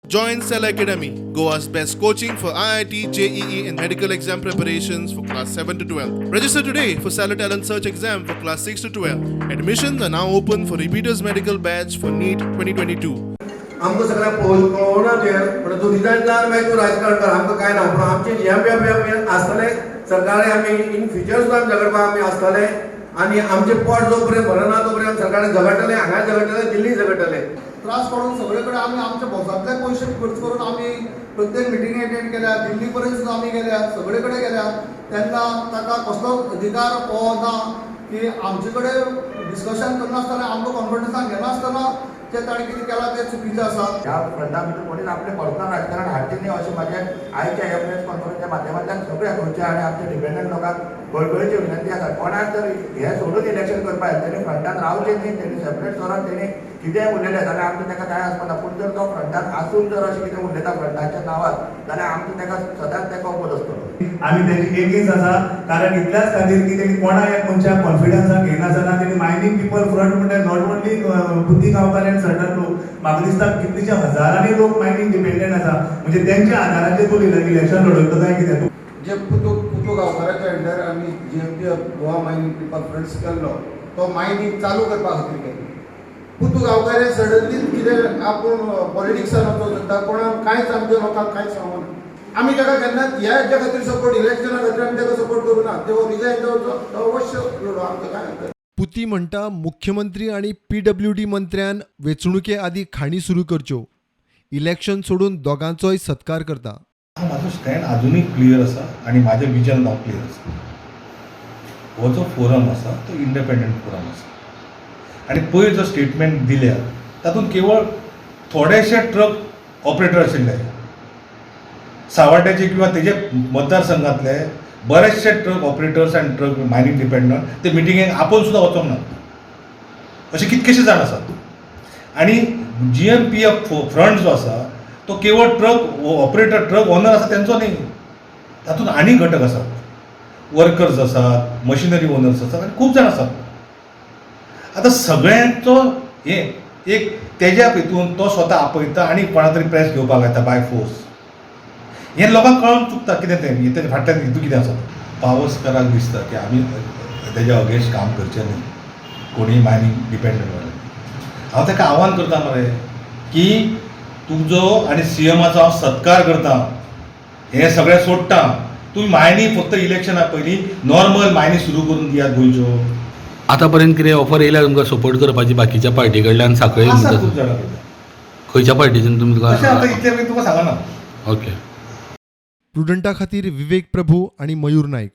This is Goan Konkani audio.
Join Cell Academy, Goa's best coaching for IIT, JEE, and medical exam preparations for class 7 to 12. Register today for Stellar Talent Search exam for class 6 to 12. Admissions are now open for repeaters medical batch for NEET 2022. आमकां सगळ्यांक पळोवना तें, पण तूं रिजायन जावन मागीर तूं राजकारण कर, आमकां कांय ना. पूण आमचे जीएमपीएफ आसतले सरकारे, आमी इन फ्युचर सुद्दां आमी झगडपाक आमी आसतले आनी आमचें पोट जो पर्यंत भरना तो पर्यंत सरकार झगडटले, हांगा झगडटले, दिल्ली झगडटले. त्रास काडून सगळे कडेन आमी आमच्या बोल्सांतले पयशे खर्च करून आमी प्रत्येक मिटिंग एटेंड केल्या. दिल्ली पर्यंत सुद्दां आमी गेल्या, सगळे कडेन गेल्या. तेन्ना ताका कसलोच अधिकार हो ना की आमचे कडेन डिस्कशन करनासतना, आमकां कॉन्फिडन्सान घेनासतना जें ताणें कितें केलां तें चुकीचें आसा. ह्या फ्रंटा भितर कोणीच आपलें पर्सनल राजकारण हाडचें न्ही अशें म्हाजें आयच्या ह्या प्रेस कॉन्फरन्सच्या माध्यमांतल्यान सगळ्या गोंयच्या आनी आमच्या डिपेंडंट लोकांक कळकळीची विनंती आसा. कोणाक जर हें सोडून इलेक्शन करपाक जाय, तेणी फ्रंटान रावचें न्ही. तेणी सेपरेट सरान तेणी कितेंय उलयलें जाल्यार आमकां ताका कांय आसपाना. पूण जर तो फ्रंटान आसून जर अशें कितें उलयता फ्रंटाच्या नांवार जाल्यार आमकां ताका सदांच ताका ओपोज आसतलो. आमी तेजी एगेन्स्ट आसा, कारण इतल्याच खातीर की तेणी कोणा एक मनशाक कॉन्फिडन्सान घेयनासतना तेणी मायनींग पिपल फ्रंट म्हणल्यार not only Puti Gaonkar and certain लोक, म्हाका दिसता कितलेशे हजारांनी लोक मायनींग डिपेंडंट आसा. म्हणजे तेंच्या आदाराचेर तूं इलेक्शन लडयतलो काय कितें? जे पुतू पुतू गांवकाराच्या अंडर आमी जीएमपीएफ, गोवा मायनींग पिपल फ्रंट्स केल्लो, तो मायनींग चालू करपा खातीर केल्लो. पुतू गांवकार हे सडनली कितें आपूण पॉलिटिक्सान वचोंक सोदता, कोणाक कांयच आमच्या लोकांक कांयच सांगना. आमी ताका केन्नाच ह्या हेच्या खातीर सपोर्ट, इलेक्शना खातीर आमी ताका सपोर्ट करूं ना. तो रिजायन जावचो, तो अवश्य लडो, आमकां कांय हरकत ना. पुती म्हणटा, मुख्यमंत्री आनी पीडब्ल्यूडी मंत्र्यान वेंचणुके आदीं खाणी सुरू करच्यो. इलेक्शन सोडून दोगांचोय सत्कार करता. म्हाजो स्टँड आजुनूय क्लियर आसा आनी म्हाजें विजन हांव क्लियर आसा. हो जो फोरम आसा तो इंडिपेंडंट फोरम आसा आनी पयर जो स्टेटमेंट दिल्या तातूंत केवळ थोडेशे ट्रक ऑपरेटर आशिल्ले सावाड्याचे किंवा तेजे मतदारसंघातले. बरेचशे ट्रक ऑपरेटर्स आनी ट्रक मायनींग डिपेंडंट ते मिटिंगेक आपोवन सुद्दां वचोंक ना, अशे कितकेशे जाण आसात. आनी जीएमपीएफ फ्रंट जो आसा तो केवळ ट्रक ऑपरेटर, ट्रक ओनर आसा तेंचो न्ही. तातूंत आनी घटक आसात, वर्कर्स आसात, मशिनरी ओनर्स आसात आनी खूब जाण आसात. आतां सगळ्यांचो हें एक तेज्या हितून तो स्वता आपयता आनी कोणा तरी प्रेस घेवपाक येता बाय फोर्स. हें लोकांक कळोन चुकता कितें तें, तेजें फाटल्यान हेतू कितें आसा. पावसकराक दिसता की आमी तेज्या अगेन्स्ट काम करचें न्ही कोणीय मायनींग डिपेंडंट वाले, हांव ताका आव्हान करता मरे की तुजो आनी सीएमाचो हांव सत्कार करता, हें सगळें सोडटा, तुमी मायनी फक्त इलेक्शना पयलीं नॉर्मल मायनी सुरू करून दियात गोंयच्यो. आतां पर्यंत कितें ऑफर येयल्या तुमकां सपोर्ट करपाची बाकीच्या पार्टी कडल्यान सांखळे? आसा, खूब जाणां करता. खंयच्या पार्टीच्यान तशें आतां तुमकां? इतलें तुका सांगना. ओके. प्रुडंटा खातीर विवेक प्रभू आनी मयूर नायक.